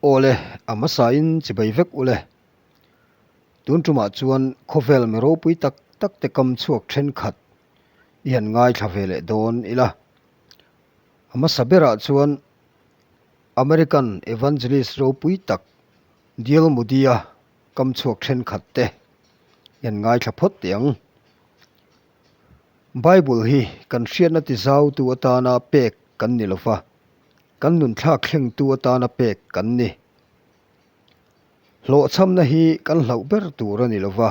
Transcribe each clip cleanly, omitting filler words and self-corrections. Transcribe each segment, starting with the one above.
Aw le, a hmasain chibai vek u le. Tun tumah chuan khawvel mi ropui tak tak te kam chhuak thenkhat i han ngaithla ve leh dawn ila. A hmasa berah chuan American Evangelist ropui tak Dale Moody-a kam chhuak thenkhat te i han ngaithla phawt teh ang. Bible hi kan hriatna tizautu atana pek kan ni lo va, kan nunthlak thlengtu atana pek kan ni. Hlawhchhamna hi kan hlauh ber tur a ni lo va,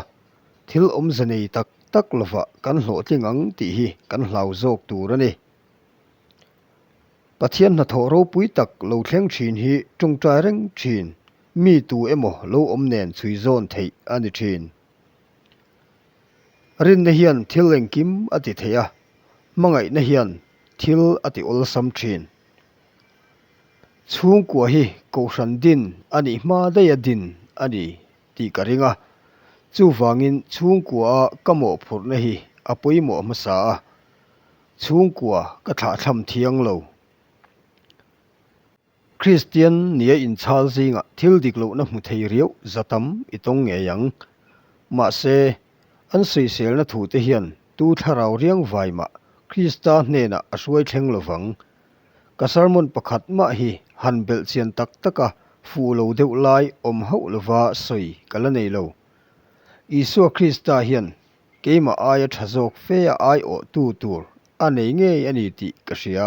thil awmze nei tak tak lovah kan hlawhtling ang tih hi kan hlau zawk tur a ni. Pathian hnathawh ropui tak lo thleng thin hi tawngtai reng thin mi tu emaw lo awm nen chhui zawn theih a ni thin. Rinna hian thil engkim a ti thei a, hmangaihna hian thil a ti awlsam thin. Chhungkua hi kohhran din a nih hma daiha din a ni tih ka ring a, chuvangin chhungkua a ka mawhphurhna hi a pawimawh hmasa a, chhungkua ka thlahthlam thiang lo. Kristian nia inchhal zingah thil dik lohna hmu thei riau za tam i tawng ngei ang. Mahse, an sawiselna thute hian tu thlarau riang vai mah Krista hnenah a hruai thleng lo vang. Ka sermon pakhat mah hi han belh chian tak taka fuh lo deuh lai awm hauh lova sawi ka la nei lo. Isua Krista hian keimah aia tha zawk fe a aiawhtu tur a nei ngei a ni tih ka hria.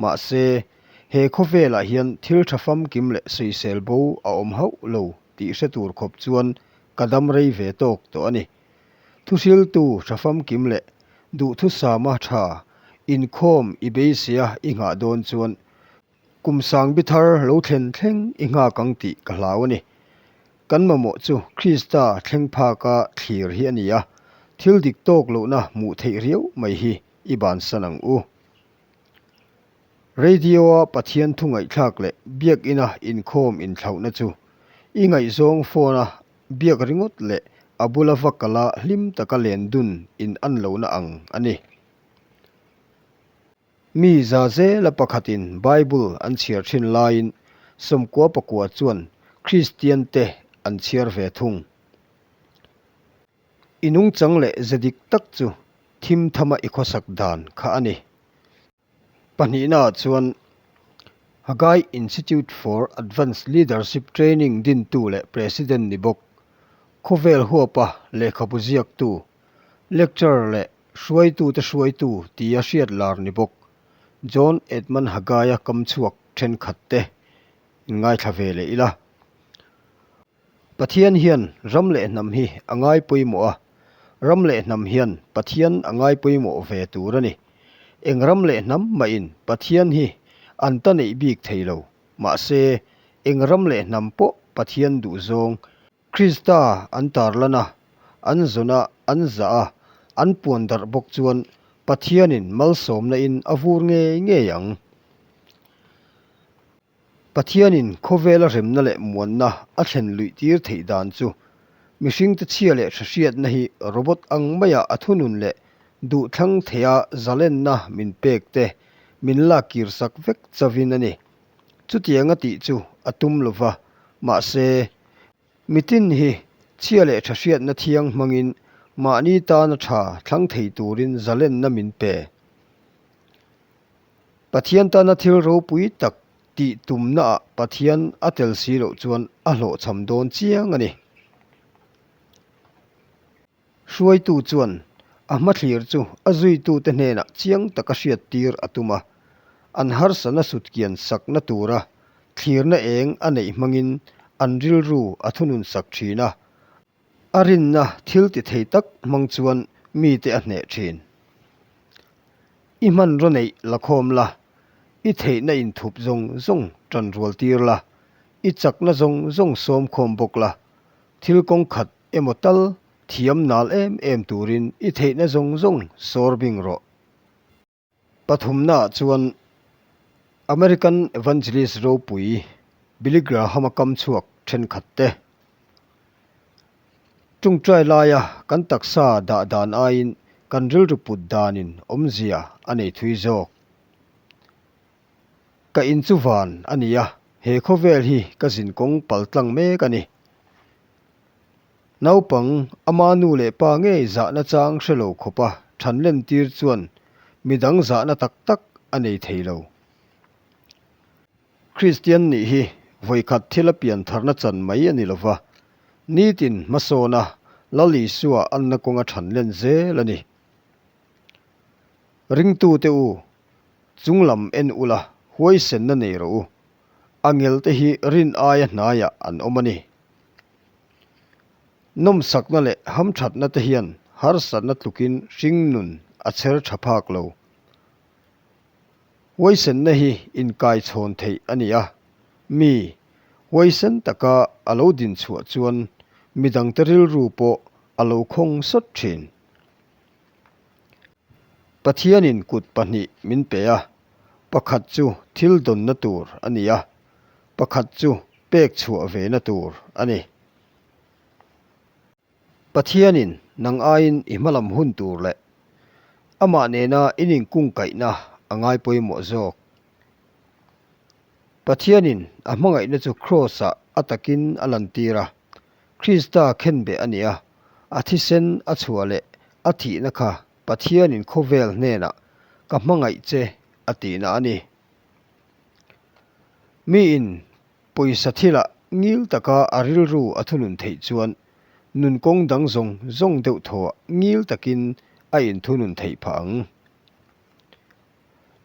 Mahse, he khawvelah hian thil tha famkim leh sawisel bo a awm hauh lo tih hre tur khawp chuan ka dam rei ve tawk tawh a ni. Thuhriltu tha famkim leh duhthusama tha inkhawm i beiseia i nghah dawn chuan Kum sangbi thar lo thlen thleng i nghak ang tih ka hlau a ni. Kan mamawh chu Krista thleng phaka thlir hi a ni a, thil dik tawk lohna hmuh theih riau mai hi i bansan ang u. Radio-a Pathian thu ngaihthlak leh biakina inkhawm inthlauhna chu i ngaihzawng phone-a biak ringawt leh a bula va kala hlim taka len dun in an lohna ang a ni. Mi za zela pakhatin Bible an chhiar thin laiin 90 pakua chuan Kristiante an chhiar ve thung. I nungchang leh ze dik tak chu thim thama i khawsak dan kha a ni. Pahnihnaah chuan Haggai Institute for Advanced Leadership Training dintu leh President ni bawk, khawvel huapa lehkhabu ziaktu, lecturer leh Hruaitute hruaitu tia hriat lar ni bawk. John Edmund Haggai-a kam chhuak thenkhat te inngaithla ve leh ila. Pathian hian ram leh hnam hi a ngai pawimawh a, ram leh hnam hian Pathian a ngai pawimawh ve tur a ni. Eng ram leh hnam mahin Pathian hi an ta neih bik thei lo, mahse eng ram leh hnam pawh Pathian duhzawng Krista an tarlan a, an zawn a, an zah a, an puan darh bawk chuan Pathianin malsawmna in a vur ngei ngei ang. Pathianin khawvela remna leh muanna a thlen luih tir theih dan chu mihringte chhia leh tha hriatna hi robot ang maia a thunun leh duhthlang theia zalenna min pek te min lak kirsak vek chavin a ni. Chutianga tih chu a tum lova, mahse, mitin hi chhia leh tha hriatna thiang hmangin mahni tana tha thlang thei turin zalenna min pe. Pathian tana thil ropui tak tih tumnaah Pathian a tel si loh chuan a hlawhchham dawn chiang a ni. Hruaitu chuan a hmathlir chu a zuitute hnenah chiang taka hriattir a tum a, an harsatna sutkian sakna tura thlirna eng a neih hmangin an rilru a thunun sak thin a, a rinna thil ti thei tak hmang chuan mite a hneh thin. I hmanraw neih la khawm la, i theihna inthup zawng zawng tan rual tir la, i chakna zawng zawng sawm khawm bawk la, thil kawng khat emaw tal thiam nal em em turin i theihna zawng zawng sawr bing rawh. Pathumnaah chuan American Evangelist ropui Billy Graham-a kam chhuak thenkhat te. Tungtai laia kan taksa dah dan aiin kan rilru put danin awmzia a nei thui zawk. Ka in chu van a ni a. He khawvel hi ka zinkawng paltlang mek a ni. Naupang, ama nu leh pa ngei zahna chang hre lo khawpa than lentir chuan midang zahna tak tak a nei thei lo. Kristian nih hi vawikhat thil a pian tharna chan mai a ni lo va, nitin hmasawna Lal Isua anna kawnga than len zel a ni. Ringtute u, chunglam en ula huaisenna nei rawh u, a ngelte hi rin aia hnaiah an awm a ni. Nawmsakna leh hamthatna te hian harsatna tlukin hringnun a chher tha phak lo. Huaisenna hi inkaichhawn theih a ni a, mi huaisen taka a lo dinchhuah chuan midangte rilru pawh a lo khawng sawt thin. Pathianin kut pahnih min pe a, pakhat chu thil dawnna tur a ni a, pakhat chu pek chhuah vena tur a ni. Pathianin nang aiin i hmalam hun tur leh amah nena in inkungkaihna a ngai pawimawh zawk. Pathianin a hmangaihna chu Kraws-ah a takin a lantir a, Krista khenbeh a ni a, a thisen a chhuah leh a thihna kha Pathianin khawvel hnenah ka hmangaih che a tihna a ni. Miin pawisa thilah ngil taka a rilru a thunun theih chuan nun kawng dang zawng zawng deuh thawhah ngil takin a inthunun theih phah ang.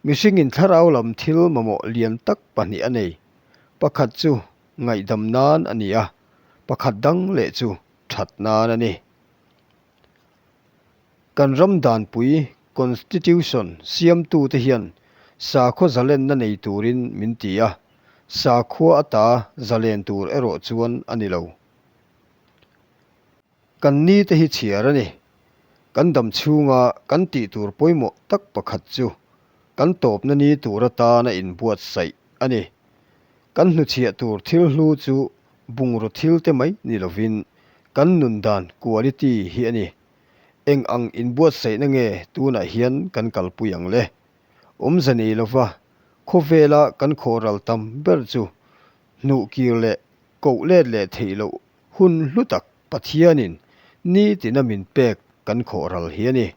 Mihringin thlarau lam thil mamawh lian tak pahnih a nei, pakhat chu ngaihdam nan a ni a, pakhat dang leh chu that nan a ni. Kan ram danpui, Constitution, siamtute hian sakhaw zalenna nei turin min ti a, sakhua ata zalen tur erawh chuan a ni lo. Kan ni te hi chhiar a ni. Kan dam chhunga kan tih tur pawimawh tak pakhat chu kan tawpna ni tur atana inbuatsaih a ni. Kan hnuchhiah tur thil hlu chu bungraw thil te mai ni lovin kan nun dan quality hi a ni. Eng ang inbuatsaihna nge tunah hian kan kalpui ang le? Awmze nei lova khawvela kan khawhral tam ber chu hnuhkir leh koh let leh theih loh hun hlu tak Pathianin nitina min pek kan khawhral hi a ni.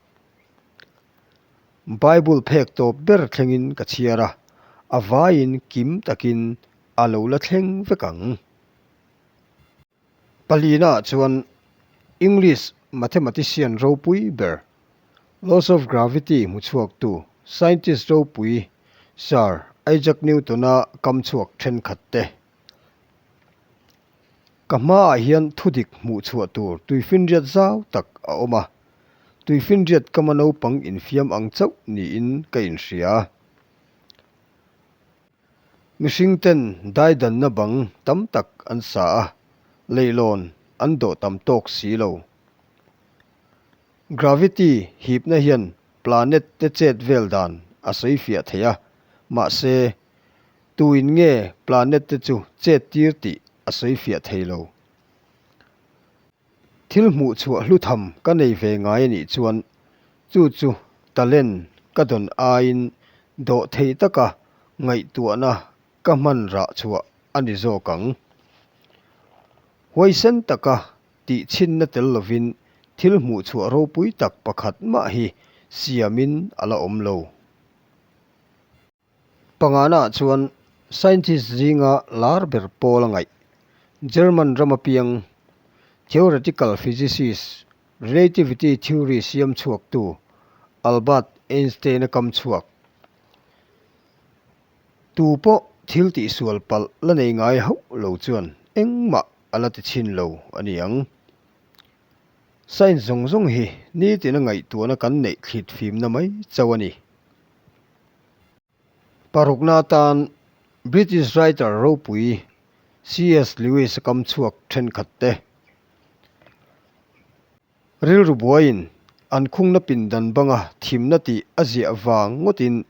Bible phek tawp ber thlengin ka chhiar a, a vaiin kim takin a lo la thleng vek ang. Palinaah chuan English mathematician ropui ber, Laws of Gravity hmuchhuaktu scientist ropui Sir Isaac Newton-a kamchhuak thenkhat te. Ka hmaah hian thudik hmuh chhuah tur tuifinriat zau tak a awm a, tuifinriat kama naupang infiam ang chauh niin ka inhria. Mihring ten daidanna bang tam tak an sa a, leihlawn an dawh tam tawk si lo. Gravity hipna hian planet te chet vel dan a sawi fiah thei a, mahse Tuin nge planet te chu chet tir tih a sawi fiah thei lo. Thil hmuh chhuah hlu tham ka nei ve ngai a nih chuan chu chu talent ka dawn aiin dawh thei taka ngaihtuahna ka hman rah chhuah a ni zawk ang. Huaisen taka tih chhinna tel lovin thil hmuh chhuah ropui tak pakhat mah hi siamin a la awm lo. Pangana chuan scientist zinga lar ber pawl a ngaih. German rama piang theoretical physicist, relativity theory siam chhuaktu Albert Einstein-a kam chhuak. Tu pawh thil tihsual palh la nei ngai hauh lo chuan engmah a la ti chhin lo a ni ang. Science zawng zawng hi nitina ngaihtuahna kan neih thlit fimna mai chauh a ni. Parukna atan British writer ropui CS Lewis a kam chhuak thenkhat te rilru buaiin an khungna pindan banga thimna tih a ziah vang ngawtin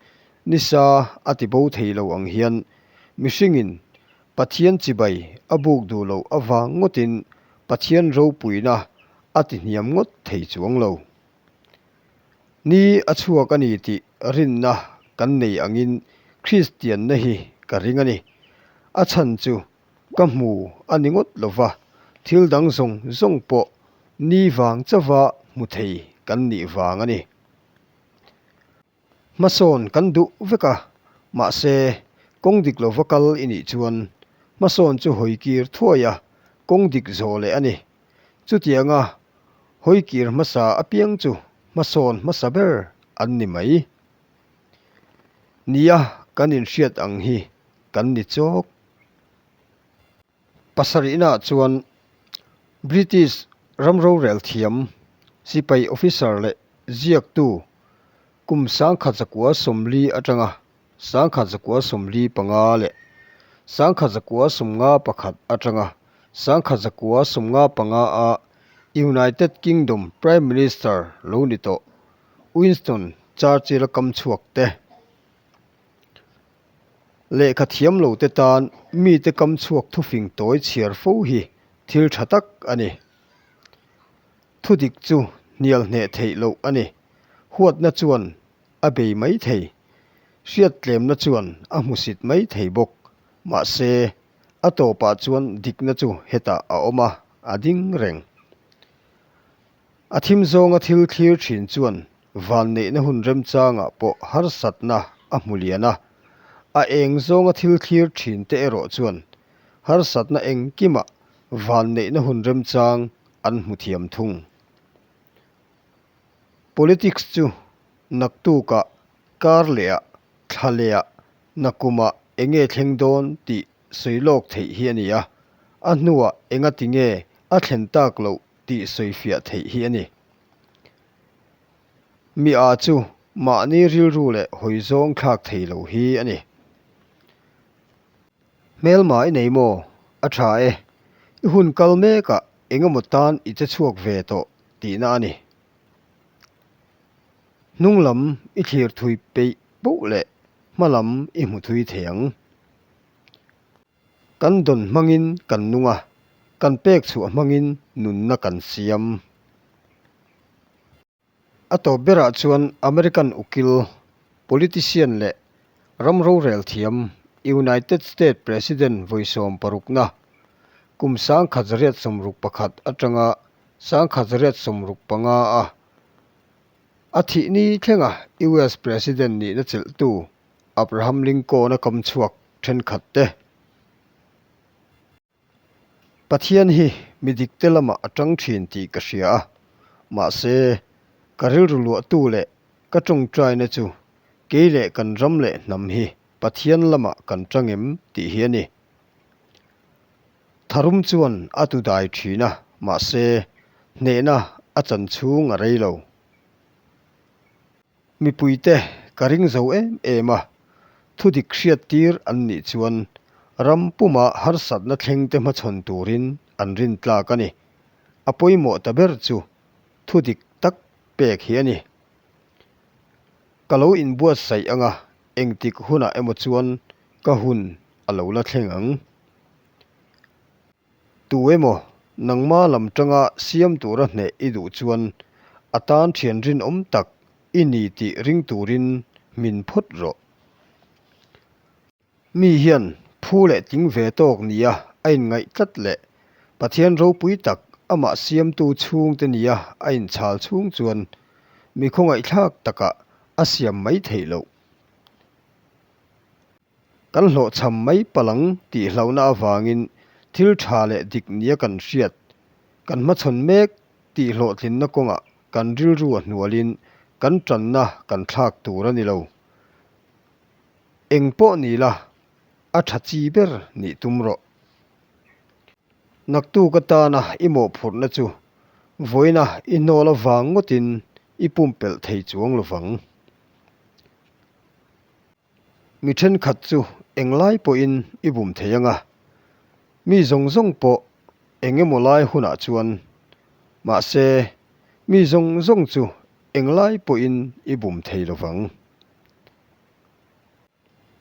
nisa a ti bo thei lo ang hian mihringin Pathian chibai a buk duh loh avang ngawtin Pathian ropuina a ti hniam ngawt thei chuang lo. Ni a chhuak a ni tih rinna kan nei angin Kristianna hi ka ring a ni. A chhan chu ka hmu a ni ngawt lo va, thil dang zawng zawng pawh ni vang chauha hmu thei kan nih vang a ni. Hmasawn kan duh vek a, mahse kawng dik lova kal i nih chuan hmasawn chu hawi kir thuai a, kawng dik zawh leh a ni. Chutianga hawi kir hmasa apiang chu hmasawn hmasa ber an ni mai. Nia kan inhriat ang hi kan ni chawk. Pasarihnaah chuan British ram rorel thiam, sipai officer leh ziaktu kum 1940 atanga 1945 leh 1951 atanga 1955 a United Kingdom Prime Minister lo ni tawh Winston Churchill-a kam chhuak te. Lehkha thiam lo te tan mite kam chhuak thufing tawi chhiar fo hi thil tha tak a ni. Thudik chu hnial hneh theih loh a ni. Huatna chuan a bei mai thei. Hriat tlemna chuan a hmusit mai thei bawk. Mahse, a tawpah chuan dikna chu hetah a awm a, a ding reng. A thim zawnga thil thlir thin chuan vanneihna hun remchangah pawh harsatna a hmu lian a, a eng zawnga thil thlir thin te erawh chuan harsatna engkimah vanneihna hun remchang an hmu thiam thung. Politics chu naktukah, kar lehah, thla lehah, nakumah enge thleng dawn tih sawi lawk theih hi a ni a, a hnuah engati nge a thlen tak loh tih sawifiah theih hi a ni. Mi a chu mahni rilru leh hawi zawng thlak thei lo hi a ni. Hmelma i nei maw? A tha e. I hun kal mekah engemaw tan i che chhuak ve tawh tihna a ni. Hnung lam i thlir thui peih poh leh hma lam i hmu thui thei ang. Kan dawn hmangin kan nung a, kan pek chhuah hmangin nunna kan siam. A tawp berah chuan American ukil, politician leh ram rorel thiam United States President vawi 60na, kum 1961 atanga 1965 a a thih ni thlenga US President nihna chelhtu Abraham Lincoln-a kam chhuak thenkhat te. Pathian hi mi dikte lamah a tang thin tih ka hria a, mahse, ka rilru luahtu leh ka tawngtaina chu kei leh kan ram leh hnam hi Pathian lamah kan tang em tih hi a ni. Tharum chuan a tu dai thin a, mahse, hnehna a chan chhung a rei lo. Mipuite ka ring zo em em a, thudik hriattir an nih chuan ram puma harsatna thlengte hmachhawn turin an rintlak a ni. A pawimawh ta ber chu thudik tak pek hi a ni. Ka lo inbuatsaih anga engtik hunah emaw chuan ka hun a lo la thleng ang. Tu emaw, nangma lam tanga siam tura hneh i duh chuan a tan thian rinawm tak i ni tih ring turin min phawt rawh. Mi hian phu leh tling ve tawk nia a inngaih tlat leh Pathian ropui tak amah siamtu chhungte nia a inchhal chhung chuan mi khawngaihthlak takah a siam mai theih loh. Kan hlawhchham mai palh ang tih hlauhna avangin thil tha leh dik nia kan hriat, kan hmachhawn mek tih hlawhtlinna kawngah kan rilru a hnualin kan tanna kan thlak tur a ni lo. Eng pawh ni la, a tha chi ber nih tum rawh. Naktuk atana i mawhphurhna chu vawiina i hnawl avang ngawtin i pumpelh thei chuang lovang. Mi thenkhat chu englai pawhin i bum thei ang a, mi zawng zawng pawh eng emaw lai hunah chuan, mahse mi zawng zawng chu englai pawhin i bum thei lo vang.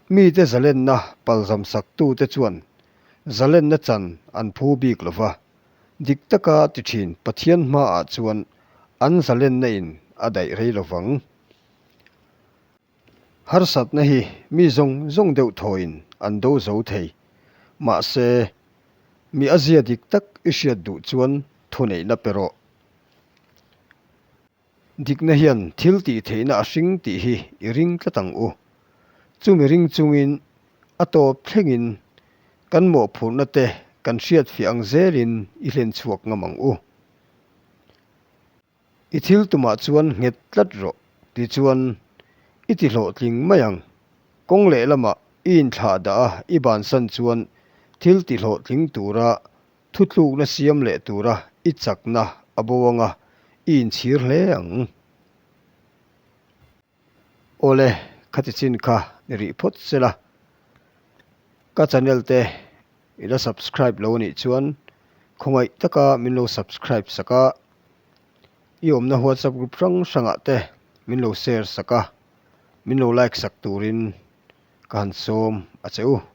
Mite zalenna palzam saktute chuan zalenna chan an phu bik lo va, dik taka ti thin Pathian hmaah chuan an zalenna in a daih rei lo vang. Harsatna hi mi zawng zawng deuh thawiin an do zo thei. Mahse, mi a zia dik tak i hriat duh chuan thuneihna pe rawh. Dikna hian thil tih theihna a hring tih hi i ring tlat ang u. Chumi ring chungin a tawp thlengin kan mawhphurhna te kan hriatfiah ang zelin i hlen chhuak ngam ang u. I thil tumah chuan nghet tlat rawh tichuan i ti hlawhtling mai ang. Kawng lehlamah i inthlah dah a i bansan chuan thil ti hlawhtling tura Thutlukna siam leh tura i chakna a bo anga i inchhir hle ang. Awle, khati chin kha ni rih phawt se la. Ka channel te i la subscribe lo anih chuan khawngaih taka min lo subscribe sak a, i awmna whatsapp group hrang hrangah te min lo share sak a, min lo like sak turin ka han sawm a che u.